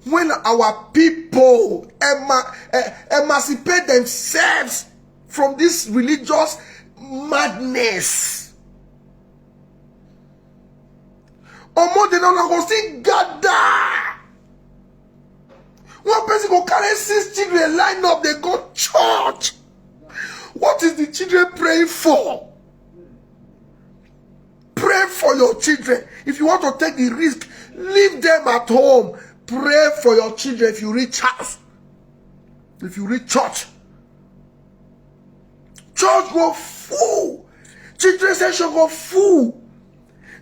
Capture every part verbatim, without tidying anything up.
When our people ema- eh, emancipate themselves from this religious madness, on Monday now, una go still gather. One person go carry six children, line up, dey go church. What is the children praying for? Pray for your children. If you want to take the risk, leave them at home. Pray for your children if you reach house, if you reach church. Church go full. Children section go full.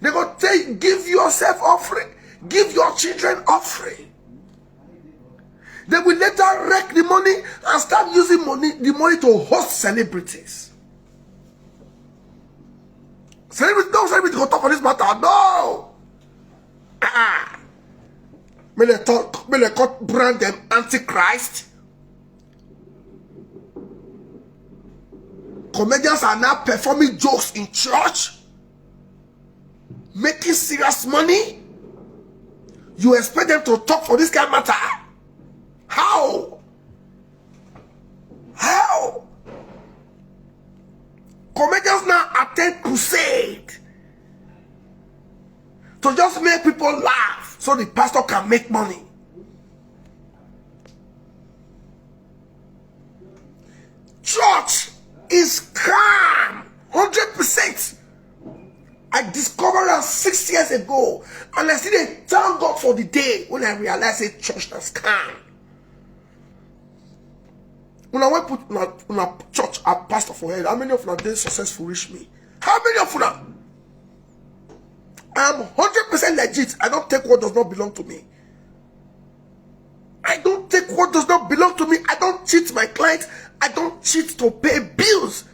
They go take, give yourself offering, give your children offering. They will later wreck the money and start using money, the money to host celebrities. Celebrity, no celebrity go talk on this matter. No. Ah. May they talk, may they cut brand them antichrist. Comedians are now performing jokes in church, making serious money. You expect them to talk for this kind of matter? How? How? Comedians now attend crusade to just make people laugh so the pastor can make money. Church is calm, hundred percent. I discovered that six years ago, and I still dey thank God for the day when I realized a church that's calm. When I went put una, una church a pastor for head, how many of una dey successful reach me? How many of una? I am hundred percent legit. I don't take what does not belong to me. I don't take what does not belong to me. I don't cheat my clients. I don't cheat to pay bills.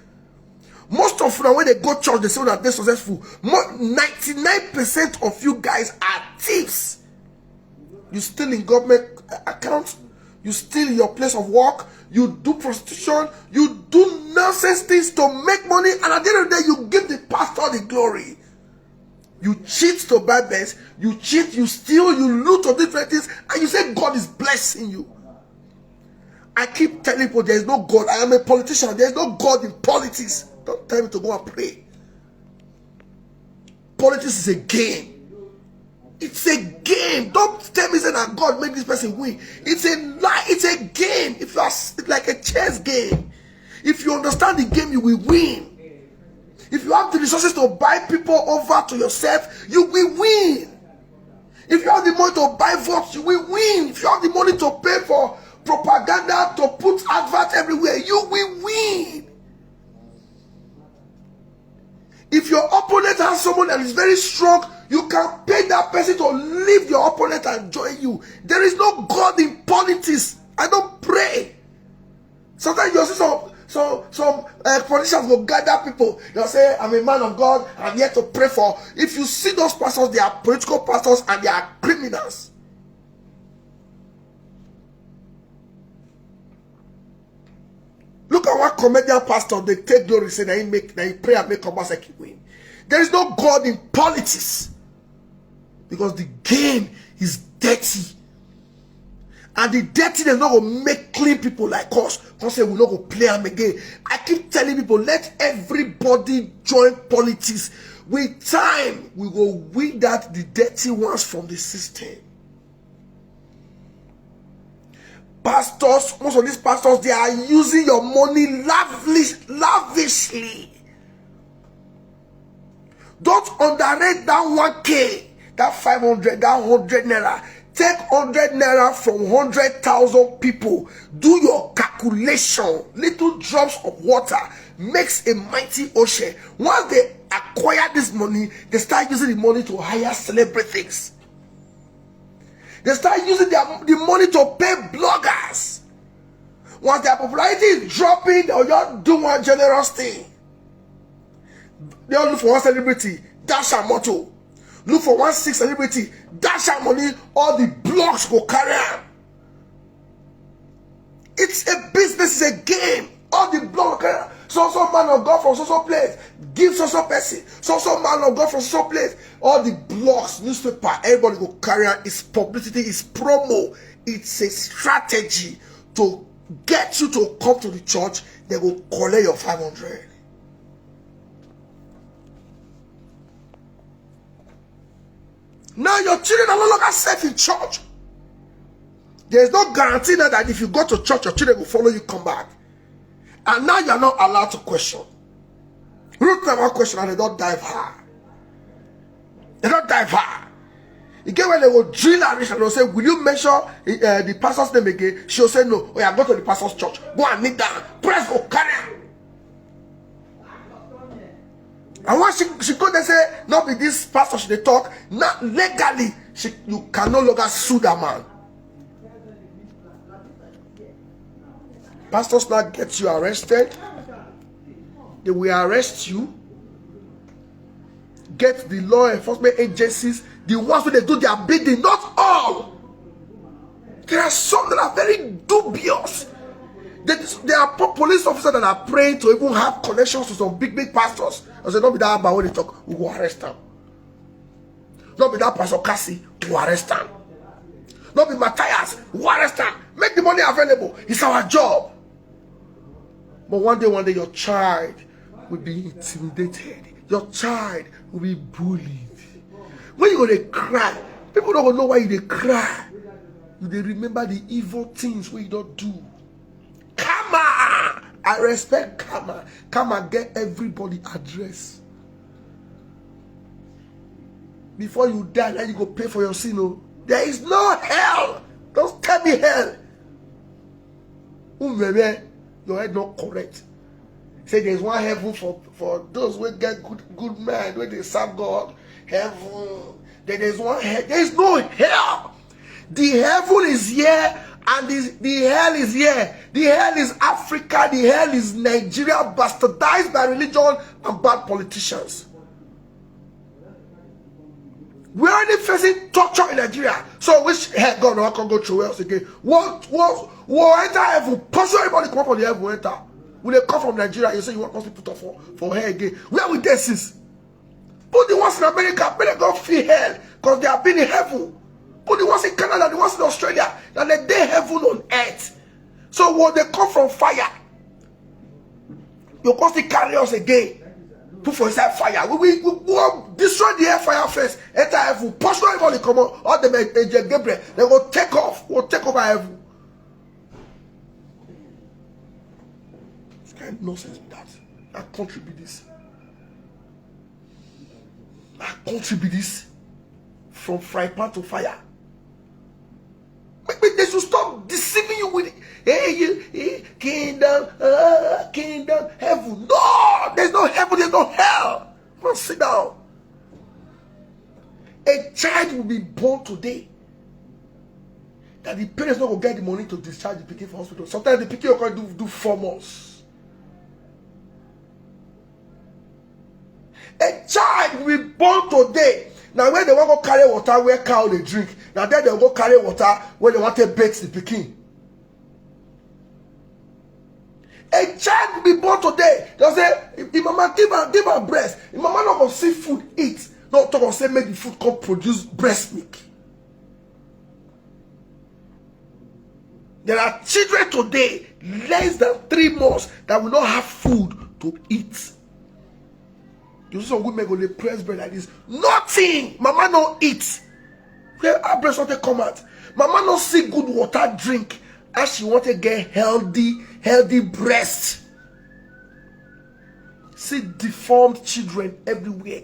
Most of una, when they go church, they say that they're successful. More, ninety-nine percent of you guys are thieves. You steal in government accounts. You steal your place of work. You do prostitution. You do nonsense things to make money. And at the end of the day, you give the pastor the glory. You cheat to buy best. You cheat, you steal, you loot to different things. And you say God is blessing you. I keep telling people there is no God. I am a politician. There is no God in politics. Don't tell me to go and pray. Politics is a game. It's a game. Don't tell me say that God make this person win. It's a lie. It's a game. If you are s- like a chess game, if you understand the game, you will win. If you have the resources to buy people over to yourself, you will win. If you have the money to buy votes, you will win. If you have the money to pay for propaganda, to put advert everywhere, you will win. If your opponent has someone that is very strong, you can pay that person to leave your opponent and join you. There is no God in politics. I don't pray. Sometimes you see some some some uh, politicians go gather people. They'll say, "I'm a man of God. I'm here to pray for." If you see those pastors, they are political pastors and they are criminals. Look at what comedian pastor they take glory say that he make that he pray and make Obaseki win. There is no God in politics because the game is dirty. And the dirty dem no go make clean people like us come say we no go play am again. I keep telling people, let everybody join politics. With time, we go weed out the dirty ones from the system. Pastors, most of these pastors, they are using your money lavish, lavishly. Don't underrate that one K, that five hundred, that hundred naira. Take hundred naira from hundred thousand people. Do your calculation. Little drops of water makes a mighty ocean. Once they acquire this money, they start using the money to hire celebrities. They start using their, the money to pay bloggers. Once their popularity is dropping, they'll just do one generous thing. They all look for one celebrity, dash her motto. Look for one sick celebrity, dash her money, all the blogs go carry am. It's a business, it's a game. All the blogs go carry am. So so man of God from so so place, give so so person. So so man of God from so so place. All the blogs, newspaper, everybody go carry am. It's publicity, it's promo. It's a strategy to get you to come to the church. They go collect your five hundred. Now your children are no longer safe in church. There's no guarantee now that if you go to church, your children will follow you, come back. And now you're not allowed to question. Ruth never question and they don't dive her. They don't dive her. You get when they go drill her, and they'll say, "Will you mention uh, the pastor's name again?" She'll say, "No." "Oh, yeah, go to the pastor's church. Go and kneel down. Press go carry her." And when she, she go, they say, "Not be this pastor should they talk." Now, legally, she, you can no longer sue that man. Pastors now get you arrested. They will arrest you. Get the law enforcement agencies, the ones where they do their bidding, not all. There are some that are very dubious. They, they are police officers that are praying to even have connections to some big, big pastors. I said, "Not be that about when they talk, we will arrest them." Not be that Pastor Cassie, we will arrest them. Not be Matthias, we will arrest them. Make the money available. It's our job. But one day, one day, your child will be intimidated. Your child will be bullied. When you gonna cry, people don't know why you they cry. You they remember the evil things we don't do. Karma! I respect karma. Karma get everybody address. Before you die, now you go pay for your sin. Oh. There is no hell. Don't tell me hell. Umeme, your head not correct. Say there's one heaven for, for those who get good, good mind, when they serve God. Heaven. Then there's one hell. There is no hell. The heaven is here and the, the hell is here. The hell is Africa. The hell is Nigeria, bastardized by religion and bad politicians. We're already facing torture in Nigeria. So which head God no can go through us again? What, what, what enter heaven? Pursue everybody come up on the heaven enter. When they come from Nigeria, you say you want us to put up for, for hell again. Where we dey since? Put the ones in America, make they go feel hell, 'cause they have been in heaven. Put the ones in Canada, the ones in Australia, that they dey heaven on earth. So when they come from fire, you come still carry us again, put for inside fire. We, we, we go destroy the hell fire first, enter heaven, pursue everybody come out, all the men, Angel Gabriel, they go take off, go take over heaven. What kind of nonsense be that? That country be this. That country be this. From fry pan to fire. Make, make they should stop deceiving you with, "Hey, you, hey, kingdom, uh, kingdom, heaven." No, there's no heaven, there's no hell. Man, sit down. A child will be born today that the parents not go get the money to discharge the pikin for hospital. Sometimes the pikin will come do, do four months. A child will be born today. Now when they want go carry water where cow they drink, now then they go carry water where they want to bathe the pikin. A child will be born today. They'll say, "If, if mama give her, give her breast, if mama not go see food eat, no talk go say make the food come produce breast milk." There are children today, less than three months, that will not have food to eat. You see some women go, they press bread like this. Nothing. Mama no eat. Where her breast want to come out? Mama no see good water drink. As she want to get healthy, healthy breast. See deformed children everywhere.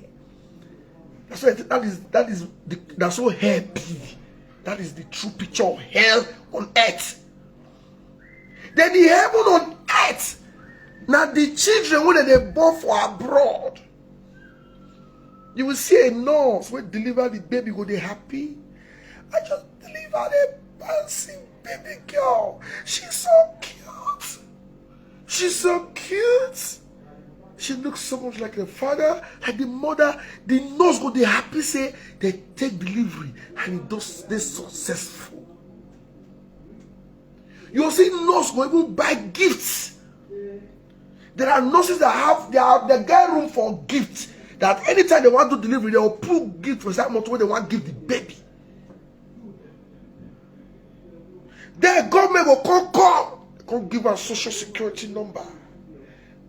That's why I think that is, that is the, that's so happy. That is the true picture of hell on earth. Then the heaven on earth. Now the children when they born for abroad, you will see a nurse will deliver the baby, go they happy. "I just delivered a bouncing baby girl. She's so cute. She's so cute. She looks so much like the father, like the mother." The nurse go they happy say they take delivery and it does they successful. You see, nurse go even buy gifts. There are nurses that have their, their get room for gifts. That anytime they want to deliver, they will put gift for that month when they want to give the baby. Then government go come come, come give am social security number.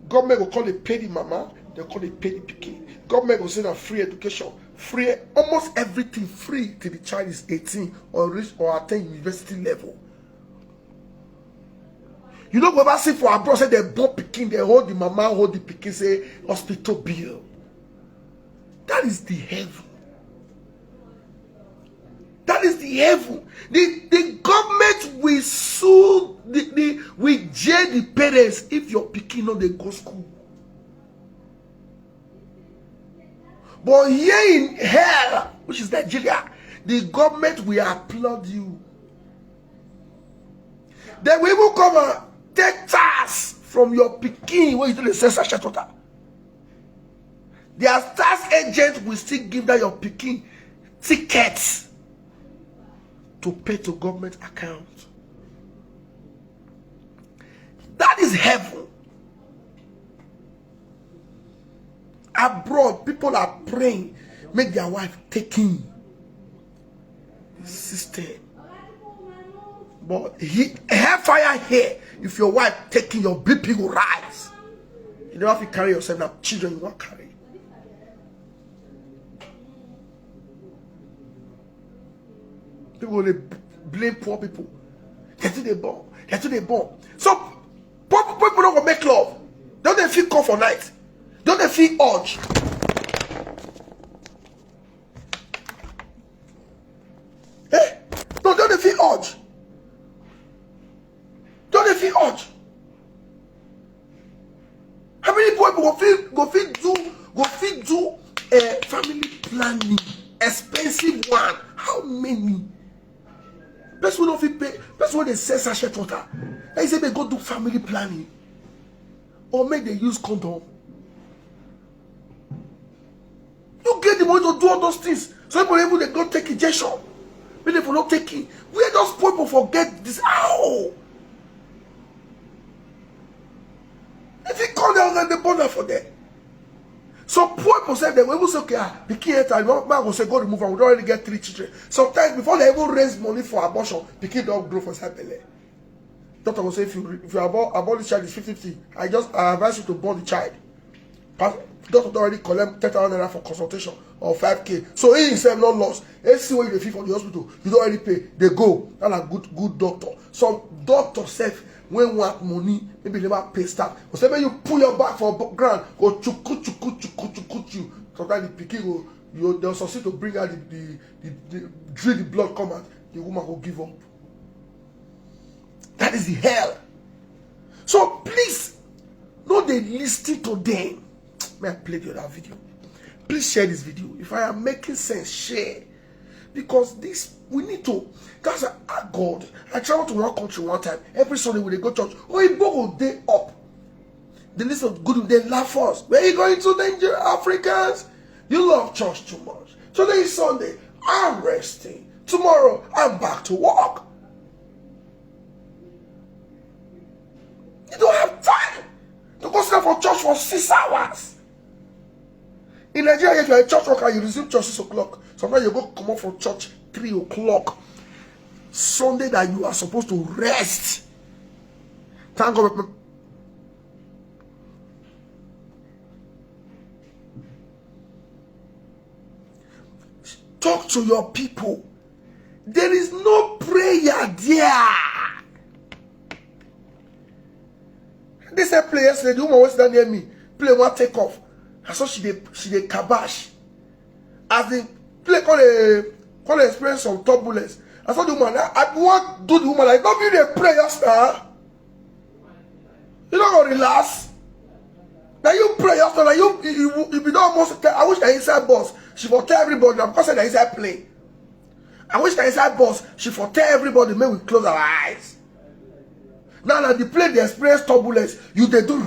Government go come dey pay the mama, dem come dey pay the pikin. Government go say na free education, free, almost everything free till the child is eighteen or reach or attain university level. You no go ever see for abroad say dem born pikin, dem hold the mama, hold the pikin, say hospital bill. That is the heaven. That is the heaven. The, the government will sue, the, the, will jail the parents if your pikin no dey go school. But here in hell, which is Nigeria, the government will applaud you. Dem will even come and take tax from your pikin wey you take dey sell sachet water. Their tax agent will still give that your pikin tickets to pay to government account. That is heaven. Abroad, people are praying, make their wife take in system. But he, hellfire here, if your wife take in, your B P will rise. You never fit carry yourself, na children you wan carry. People go dey blame poor people. Dem too dey born. Dem too dey born. So poor, poor people no go make love. Dem no dey fit come for night. Dem no dey fit urge. Eh? No, dem no dey fit urge. Dem no dey fit urge. How many people go fit, go fit do, go fit do a family planning? Expensive one. How many? Person wey no fit pay, person wey dey sell sachet water. Dem say make go do family planning. Or make dem use condom. You get the money to do all those things. Some people even dey go take injection. Make dem for no take it. Where those people for get this? How? If you come down, dem dey born am for there. Some poor people sef, dem go even say, "Okay, ah, pikin enter." One man go say, "Go remove am. We don already get three children." Sometimes before dem even raise money for abortion, pikin don grow for inside belle. Doctor go say, "If you re-, if you abort, abort this child, is fifty fifty. I just, I advise you to born the child." Doctor don already collect ten thousand naira for consultation or five K. So he himself no loss. Anything wey you dey feel for the hospital, you don already pay. Dey go. That na good, good doctor. Some doctor sef wey want money, maybe never pay staff, go say, "Make you put your back for bo-, ground, go chuku chuku chuku chuku you." Sometimes the pikin go, you, dem succeed to bring out the, the, the, the, drink the blood come out. The woman go give up. That is the hell. So please, no dey listen to them. May I play the other video? Please share this video. If I am making sense, share. Because this, we need to. That's a, ah, God. I travel to one country one time. Every Sunday we dey go church. Oyibo go dey up. The list of good, they laugh us. "Where you going to, Nigeria, Africans? You love church too much. Today is Sunday. I'm resting. Tomorrow, I'm back to work." You don't have time to go stand for church for six hours. In Nigeria, if you're a church worker, you resume church six o'clock. Sometimes you go come up from church three o'clock. Sunday that you are supposed to rest. Thank God. Talk to your people. There is no prayer there. This a play yesterday. The woman was down near me. Play one take off. I saw she dey, she dey kabash. As the play call a, call experience some turbulence. I saw the woman. I, I want do the woman like, "Don't be the prayers now." You no go relax. Now you pray after, now you, you, you, you be don almost tell, I wish na inside bus she for tell everybody now, because na inside plane. I wish na inside bus she for tell everybody, "Make we close our eyes." Now, now the plane dey experience turbulence. You dey do.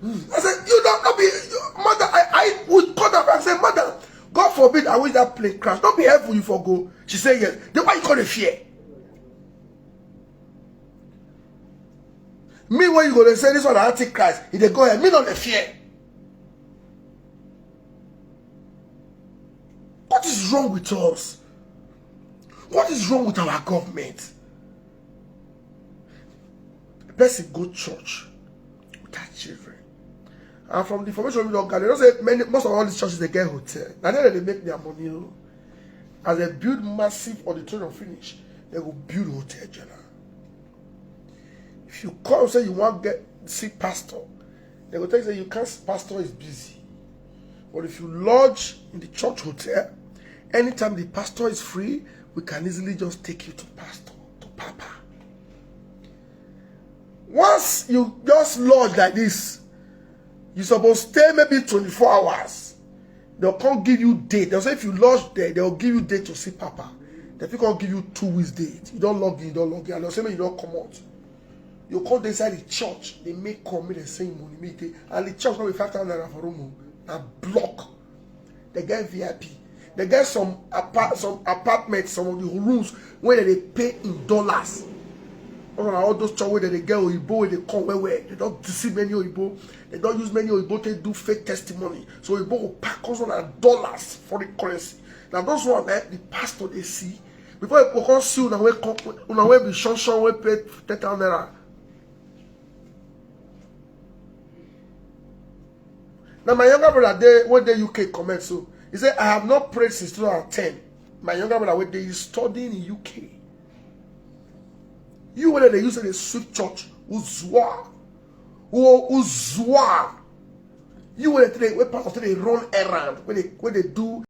I said, "You don't, not be, you, mother." I, I would call her. I said, "Mother, God forbid, I wish that plane crash. Don't be heaven you for go." She said, "Yes." Then why you call the fear? Me, when you go dey say this one na antichrist, e dey go ahead. Me no dey fear. What is wrong with us? What is wrong with our government? Person go church without children. And from the information we don gather, you know say many, most of all these churches dey get hotel. Na there dem dey make their money o. As dem build massive auditorium finish, dem go build hotel general. If you come say you wan get see pastor, dem go tell you say you can't, pastor is busy. But if you lodge in the church hotel, anytime the pastor is free, we can easily just take you to pastor, to papa. Once you just lodge like this, you suppose stay maybe twenty-four hours. They'll come give you date. They'll say if you lodge there, they'll give you date to see papa. They fit come give you two weeks date. You don log in, you don log in, and they'll say make you don comot. You come dey inside the church, dey make come, make dem send money, make dey, and the church no be five thousand naira for room o, na block. Dem get V I P. Dem get some apart, some apartments, some of the rooms wey dem dey pay in dollars. All na all those church wey dem dey get oyibo wey dey come well well. Dem don deceive many oyibo. Dem don use many oyibo take do fake testimony. So oyibo go pack us on dollars, foreign currency. Na those one eh, the pastor dey see. Before you go come see una wey come, una wey be shon shon wey pay ten thousand naira. Now my younger brother dey, wey dey U K comment so. He say, "I have not prayed since two thousand ten." My younger brother wey dey studying in U K. You wey dey use the sweep church, uzwa. U-, uzwa. You wey dey, wey pastor dey run errand, wey dey, wey dey do